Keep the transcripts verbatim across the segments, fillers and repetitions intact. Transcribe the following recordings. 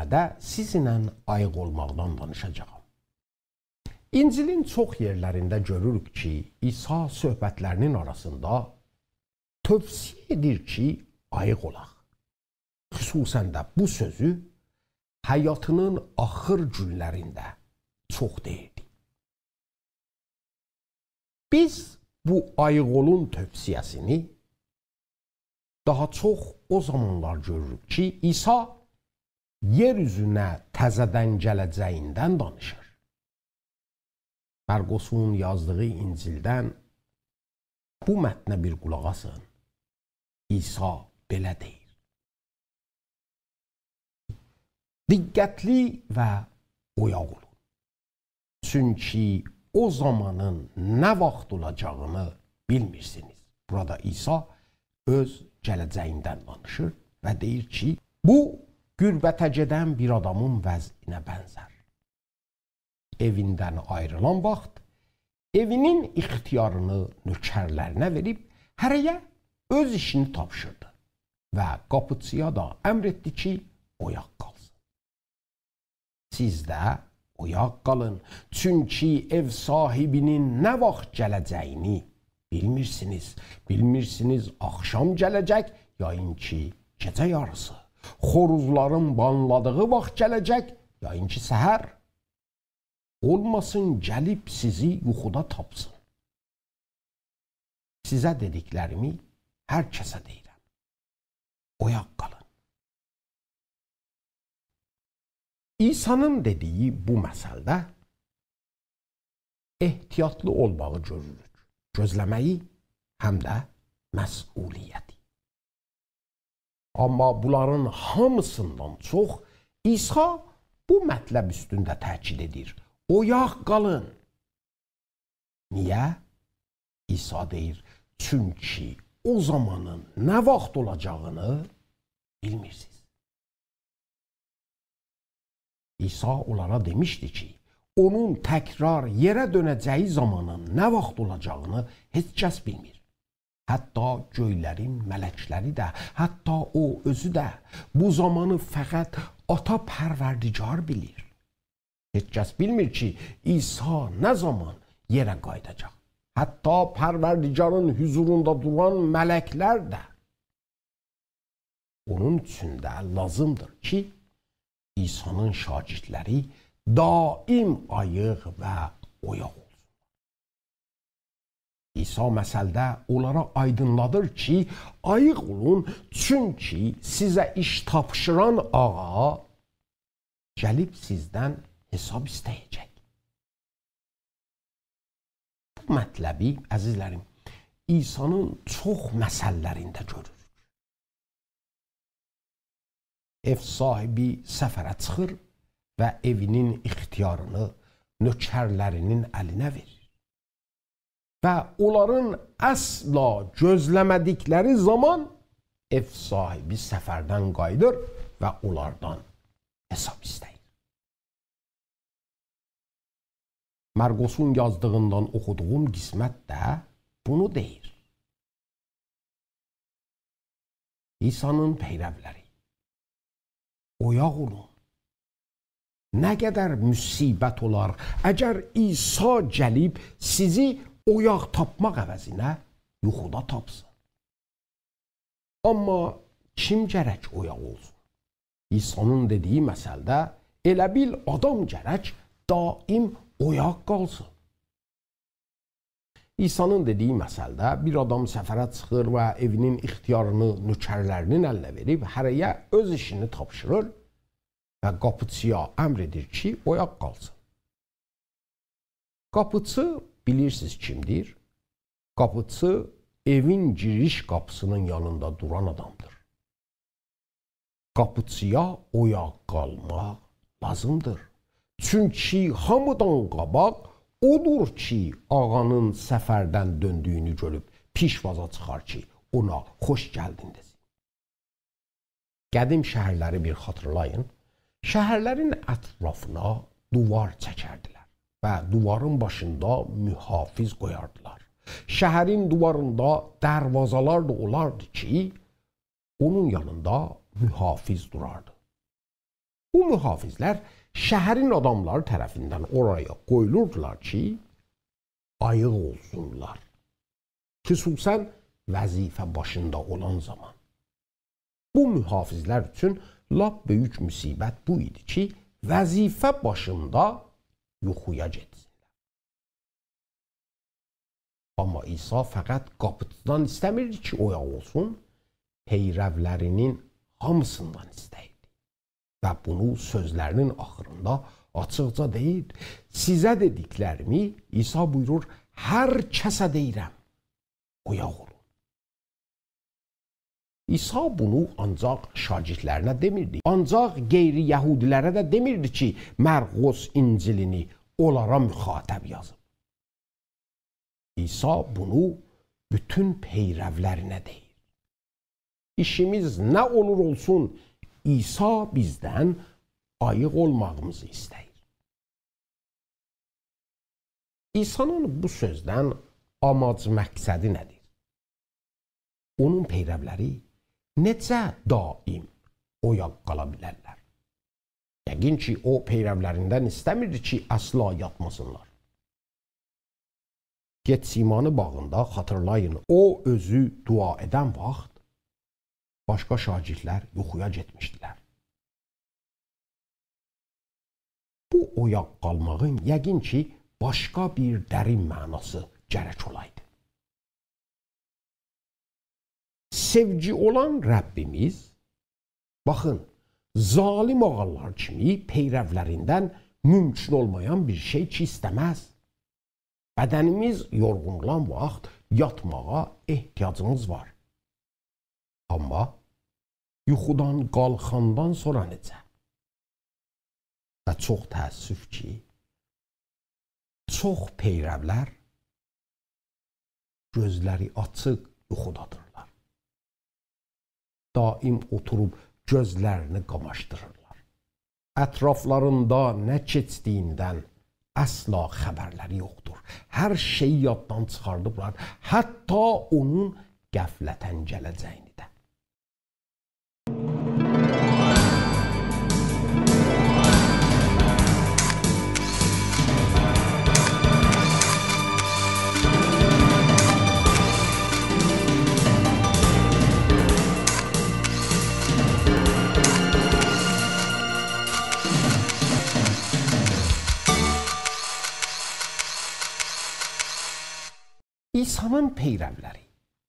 ده سیزینله آییق اولماقدان دانیشاجاغام. انجیلین چوخ یئرلرینده گؤروروک کی، عیسی صحبتلرینین آراسیندا توصیه ائدیر کی، آییق اولاق. خصوصاً ده بو سؤزو حیاتینین آخیر گونلرینده چوخ دئییردی. بیز بو «آییق اولون» توصیه‌سینی داها چوخ او زامانلار گؤروروک کی، عیسی یئر اوزونه تزه‌دن گله‌جه‌ییندن دانیشیر. مرقسون یازدیغی انجیلدن بو متنه بیر قولاق آسین. عیسی بئله دئییر: «دقتلی و اویاق اولون. چونکی او زامانین نه واخت اولاجاغینی بیلمیرسینیز.» بورادا عیسی اؤز گله‌جه‌ییندن دانیشیر و دئییر کی، بو غربته گئدن بیر آدامین وضعینه بنزر. ائویندن آیریلان واخت ائوینین اختیارینی نؤکرلرینه وئریب، هره‌یه اؤز ایشینی تاپشیردی و قاپیچی‌یا دا امر ائتدی کی، اویاق قالسین. سیز ده اویاق قالین، چونکی ائو صاحیبینین نه واخت گله‌جه‌یینی بیلمیرسینیز. بیلمیرسینیز آخشام گله‌جک، یا اینکی گئجه یاریسی. خوروزلارین بانلادیغی واخت گله‌جک، یا اینکی سحر. اولماسین گلیب سیزی یوخودا تاپسین. سیزه دئدیکلریمی هر کسه دئییرم. اویاق قالین. عیسی‌نین دئدیگی بو مثلده احتیاطلی اولماغی گؤروروک. گؤزله‌مه‌یی هم ده مسئولیتی. آمما بونلارین هامیسیندان چوخ عیسی بو مطلب اوستونده تأکید ائدیر: «اویاق قالین.» نییه؟ عیسی دئییر: «چونکی او زامانین نه واخت اولاجاغینی بیلمیرسینیز.» عیسی اونلارا دئمیشدی کی، اونون تکرار یئره دؤنه‌جه‌یی زامانین نه واخت اولاجاغینی هئچ کس بیلمیر. حتی گؤیلرین ملکلری ده، حتی او اؤزو ده. بو زامانی فقط آتا پروردگار بیلیر. هئچ کس بیلمیر کی، عیسی نه زامان یئره قاییداجاق. حتی پروردگارین حضوروندا دوران ملکلر ده. اونون اوچون ده لازیمدیر کی، عیسی‌نین شاگردلری دائم آییق و اویاق اولسونلار. عیسی مثلده اونلارا آیدینلادیر کی، آییق اولون، چونکی سیزه ایش تاپشیران آقا گلیب سیزدن حساب ایسته‌یه‌جک. بو مطلبی، عزیزلریم، عیسی‌نین چوخ مثللرینده گؤروروک. ائو صاحیبی سفره چیخیر و ائوینین اختیارینی نؤکرلرینین الینه وئریر. و اونلارین اصلا گؤزله‌مه‌دیکلری زامان ائو صاحیبی سفردن قاییدیر و اونلاردان حساب ایسته‌ییر. مرقسون یازدیغیندان اوخودوغوم قسمت ده بونو دئییر. عیسی‌نین پیرولری، اویاق اولون. نه قدر مصیبت اولار، اگر عیسی گلیب سیزی اویاق تاپماق عوضینه یوخودا تاپسین. آمما کیم گرک اویاق اولسون؟ عیسی‌نین دئدیگی مثلده ائله بیل آدام گرک دائم اویاق قالسین. عیسی‌نین دئدیگی مثلده بیر آدام سفره چیخیر و ائوینین اختیارینی نؤکرلرینین الینه وئریب، هره‌یه اؤز ایشینی تاپشیریر و قاپیچی‌یا امر ائدیر کی، اویاق قالسین. قاپیچی بیلیرسینیز کیمدیر؟ قاپیچی ائوین گیریش قاپیسی‌نین یانیندا دوران آدامدیر. قاپیچی‌یا اویاق قالماق لازیمدیر. چونکی هامیدان قاباق اودور کی، آقانین سفردن دؤندویونو گؤروب پیشوازا چیخار کی، اونا خوش گلدین دئسین. قدیم شهرلری بیر خاطیرلایین. شهرلرین اطرافینا دیوار چکردیلر و دیوارین باشیندا محافظ قویاردیلار. شهرین دیواریندا دروازه‌لر ده اولاردی کی، اونون یانیندا محافظ دوراردی. بو محافظلر شهرین آداملاری طرفیندن اورایا قویولوردولار کی، آییق اولسونلار. خصوصاً وظیفه باشیندا اولان زامان. بو محافظلر اوچون لاپ بؤیوک مصیبت بو ایدی کی، وظیفه باشیندا یوخویا گئتسینلر. آمما عیسی فقط قاپیچیدان ایسته‌میردی کی، اویاق اولسون، پیرولرینین هامیسیندان ایسته‌ییردی. و بونو سؤزلرینین آخیریندا آچیقجا دئییر: «سیزه دئدیکلریمی»، عیسی بویورور، «هر کسه دئییرم، اویاق اولون.» عیسی بونو آنجاق شاگردلرینه دئمیردی، آنجاق غیر یهودیلره ده دئمیردی کی، مرقس انجیلینی اونلارا مخاطب یازیب. عیسی بونو بوتون پیرولرینه دئییر. ایشیمیز نه اولور اولسون، عیسی بیزدن آییق اولماغیمیزی ایسته‌ییر. عیسی‌نین بو سؤزدن آماج مقصدی نه‌دیر؟ اونون پیرولری نئجه دائم اویاق قالا بیلرلر؟ یقین کی، او پیرولریندن ایسته‌میردی کی، اصلا یاتماسینلار. گتسیمانی باغیندا، خاطیرلایین، او اؤزو دعا ائدن واخت باشقا شاگردلر یوخویا گئتمیشدیلر. بو اویاق قالماغین یقین کی، باشقا بیر درین معناسی گرک اولایدی. سئوگی اولان ربیمیز، باخین، ظالم آغالار کیمی پیرولریندن مومکون اولمایان بیر شئی کی ایسته‌مز. بدنیمیز یورغون اولان واخت یاتماغا احتیاجیمیز وار. آمما یوخودان قالخاندان سونرا نئجه؟ و چوخ تأسف کی، چوخ پیرولر گؤزلری آچیق یوخودادیرلار. دائم اوتوروب گؤزلرینی قاماشدیریرلار. اطرافلاریندا نه کئچدیییندن اصلا خبرلری یوخدور. هر شئیی یاددان چیخاردیبلار، حتی اونون غفلتن گله‌جه‌یینی ده. عیسی‌نین پیرولری،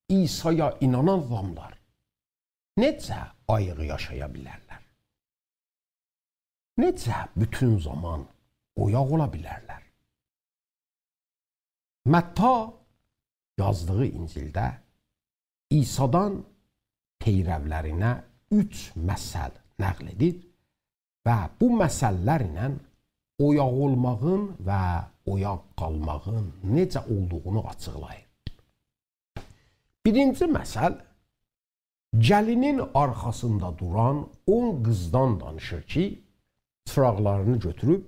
عیسایا اینانان آداملار نئجه آییق یاشایا بیلرلر؟ نئجه بوتون زامان اویاق اولا بیلرلر؟ متی یازدیغی انجیلده عیسادان پیرولرینه اوچ مثل نقل ائدیر و بو مثل‌لر ایله اویاق اولماغین و اویاق قالماغین نئجه اولدوغونو آچیقلاییر. بیرینجی مثل، گلینین آرخاسیندا دوران اون قیزدان دانیشیر کی، چیراقلارینی گؤتوروب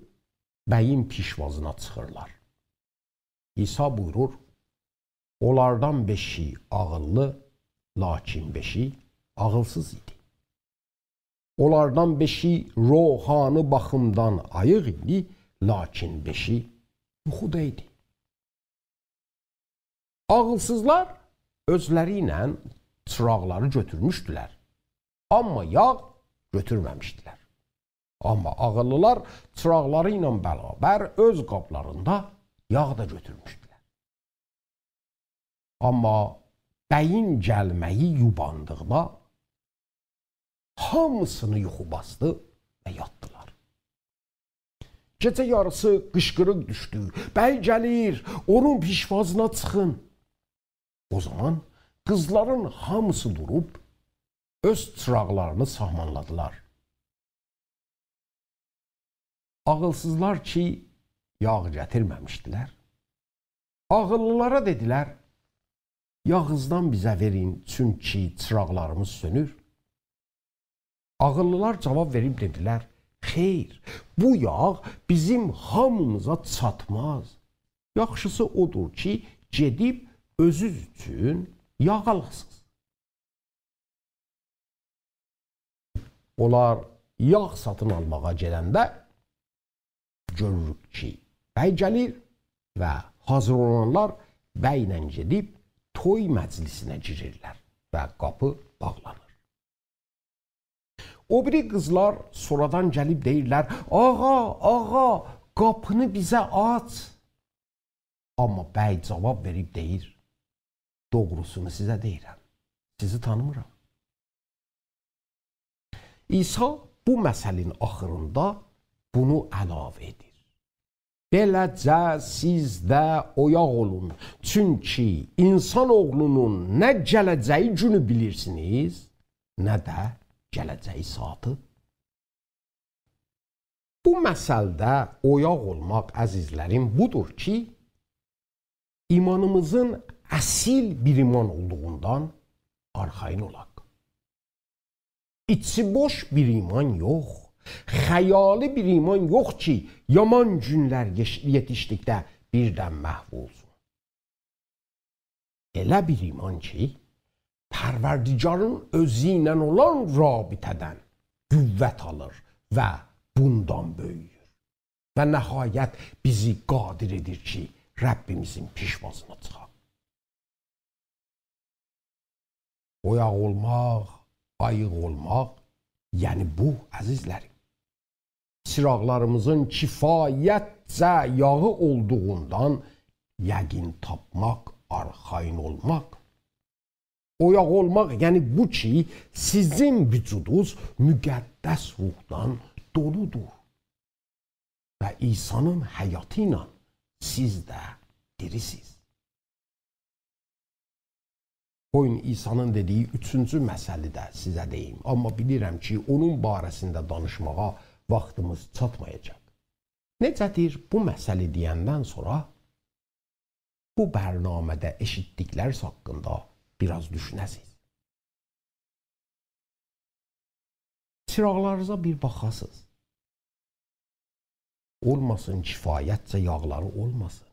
بیین پیشوازینا چیخیرلار. عیسی بویورور: «اونلاردان بئشی عاغیللی، لاکین بئشی عاغیلسیز ایدی. اونلاردان بئشی روحانی باخیمدان آییق ایدی، لاکین بئشی یوخودا ایدی.» عاغیلسیزلار اؤزلری ایله چیراقلاری گؤتورموشدولر، آمما یاغ گؤتورمه‌میشدیلر. آمما عاغیللیلار چیراقلاری ایله برابر اؤز قابلاریندا یاغ دا گؤتورموشدولر. آمما بیین گلمه‌یی یوباندیغینا هامیسینی یوخو باسدی و یاتدیلار. گئجه یاریسی قیشقیریق دوشدو: «بی گلیر، اونون پیشوازینا چیخین.» او زامان قیزلارین هامیسی دوروب اؤز چیراقلارینی ساخمانلادیلار. عاغیلسیزلار کی، یاغ گتیرمه‌میشدیلر، عاغیللیلارا دئدیلر: «یاغیزدان بیزه وئرین، چونکی چیراقلاریمیز سؤنور.» عاغیللیلار جاواب وئریب دئدیلر: «خیر، بو یاغ بیزیم هامیمیزا چاتماز. یاخشیسی اودور کی، گئدیب اؤزونوز اوچون یاغ آلاسینیز.» اونلار یاغ ساتین آلماغا گلنده گؤروروک کی، بی گلیر و حاضیر اولانلار بی‌له گئدیب توی مجلسینه گیریرلر و قاپی باغلانیر. او بیری قیزلار سونرادان گلیب دئییرلر: «آغا، آغا، قاپینی بیزه آچ.» آمما بی جاواب وئریب دئییر: «دوغروسونو سیزه دئییرم، سیزی تانیمیرام.» عیسی بو مثلین آخیریندا بونو علاوه ائدیر: «بئله‌جه سیز ده اویاق اولون، چونکی انسان اوغلونون نه گله‌جه‌یی گونو بیلیرسینیز، نه ده گله‌جه‌یی ساعاتی.» بو مثلده اویاق اولماق، عزیزلریم، بودور کی، ایمانیمیزین اصیل بیر ایمان اولدوغوندان آرخایین اولاق. ایچی بوش بیر ایمان یوخ، خیالی بیر ایمان یوخ کی، یامان گونلر یئش-، یئتیشدیکده بیردن محو اولسون. ائله بیر ایمان کی، پروردگارین اؤزو ایله اولان رابطه‌دن قوت آلیر و بوندان بؤیویور. و نهایت بیزی قادر ائدیر کی، ربیمیزین پیشوازینا چیخاق. اویاق اولماق، آییق اولماق، یعنی بو، عزیزلریم. چیراقلاریمیزین کفایتجه یاغی اولدوغوندان یقین تاپماق، آرخایین اولماق. اویاق اولماق، یعنی بو کی، سیزین وجودونوز مقدس روحدان دولودور. و عیسی‌نین حیاتی ایله سیز ده دیریسیز. قویون عیسی‌نین دئدیگی اوچونجو مثلی ده سیزه دئییم. آمما بیلیرم کی، اونون باره‌سینده دانیشماغا واختیمیز چاتمایاجاق. نئجه‌دیر، بو مثلی دئیندن سونرا بو برنامه‌ده ائشیتدیکلریز حاقیندا بیر آز دوشونه‌سیز. چیراقلارینیزا بیر باخاسیز. اولماسین کفایتجه یاغلاری اولماسین.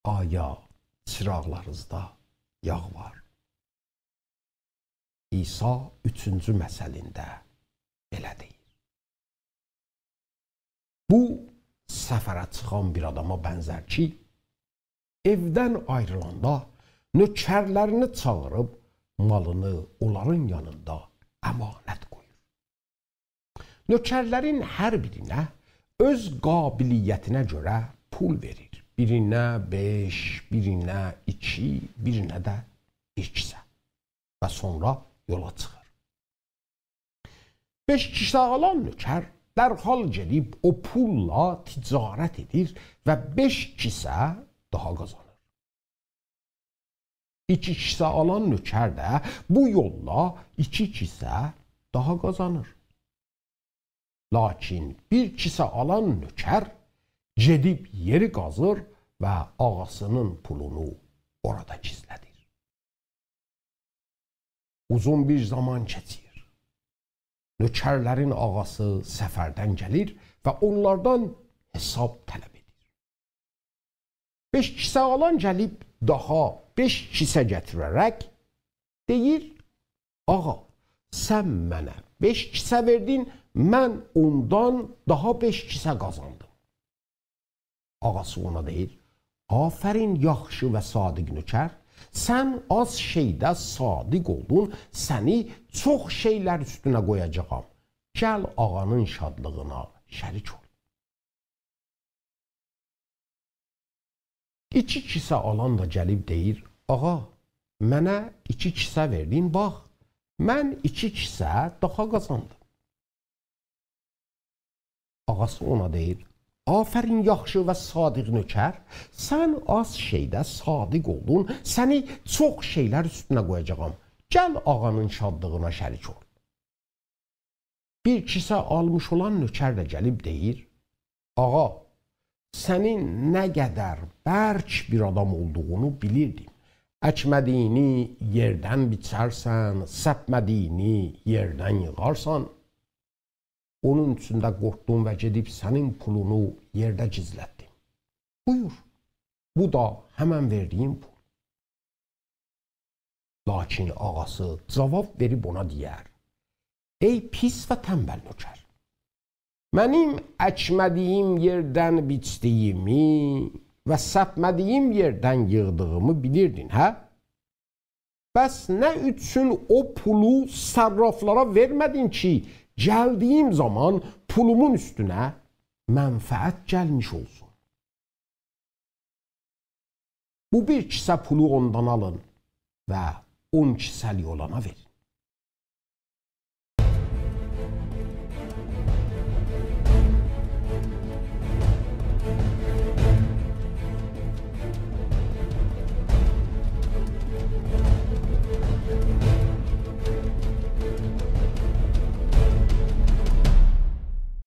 آیا چیراقلارینیزدا یاغ وار؟ عیسی اوچونجو مثلینده بئله دئییر: بو، سفره چیخان بیر آداما بنزر کی، ائودن آیریلاندا نؤکرلرینی چاغیریب مالینی اونلارین یانیندا امانت قویور. نؤکرلرین هر بیرینه اؤز قابلیتینه گؤره پول وئریر. بیرینه بئش، بیرینه ایکی، بیرینه ده بیر کیسه. و سونرا یولا چیخیر. بئش کیسه آلان نؤکر درحال گئدیب او پوللا تجارت ائدیر و بئش کیسه داها قازانیر. ایکی کیسه آلان نؤکر ده بو یوللا ایکی کیسه داها قازانیر. لاکین بیر کیسه آلان نؤکر گئدیب یئری قازیر و آغاسینین پولونو اورادا گیزله‌دیر. اوزون بیر زامان کئچیر. نؤکرلرین آغاسی سفردن گلیر و اونلاردان حساب طلب ائدیر. بئش کیسه آلان گلیب داها بئش کیسه گتیره‌رک دئییر: «آغا، سن منه بئش کیسه وئردین، من اوندان داها بئش کیسه قازاندیم.» آغاسی اونا دئییر: «آفرین، یاخشی و صادق نؤکر، سن آز شئیده صادق اولدون، سنی چوخ شئیلر اوستونه قویاجاغام. گل آغانین شادلیغینا شریک اول.» ایکی کیسه آلان دا گلیب دئییر: «آغا، منه ایکی کیسه وئردین، باخ، من ایکی کیسه داها قازاندیم.» آغاسی اونا دئییر: «آفرین، یاخشی و صادق نؤکر، سن آز شئیده صادق اولدون، سنی چوخ شئیلر اوستونه قویاجاغام. گل آغانین شادلیغینا شریک اول.» بیر کیسه آلمیش اولان نؤکر ده گلیب دئییر: «آغا، سنین نه قدر برک بیر آدام اولدوغونو بیلیردیم. اکمه‌دیگینی یئردن بیچرسن، سپمه‌دیگینی یئردن ییغارسان. اونون اوچون ده قورخدوم و گئدیب سنین پولونو یئرده گیزلتدیم. بویور، بو دا همن وئردیگین پول.» لاکین آغاسی جاواب وئریب اونا دئیر: ای پیس و تنبل نوکر، منیم اکمه‌دیگیم یئردن بیچدیگیمی و سپمه‌دیگیم یئردن ییغدیغیمی بیلیردین، هه؟ بس نه اوچون او پولو صرافلارا وئرمه‌دین کی، گلدیگیم زامان پولومون اوستونه منفعت گلمیش اولسون؟ بو بیر کیسه پولو اوندان آلین و اون کیسه‌لیک اولانا وئرین.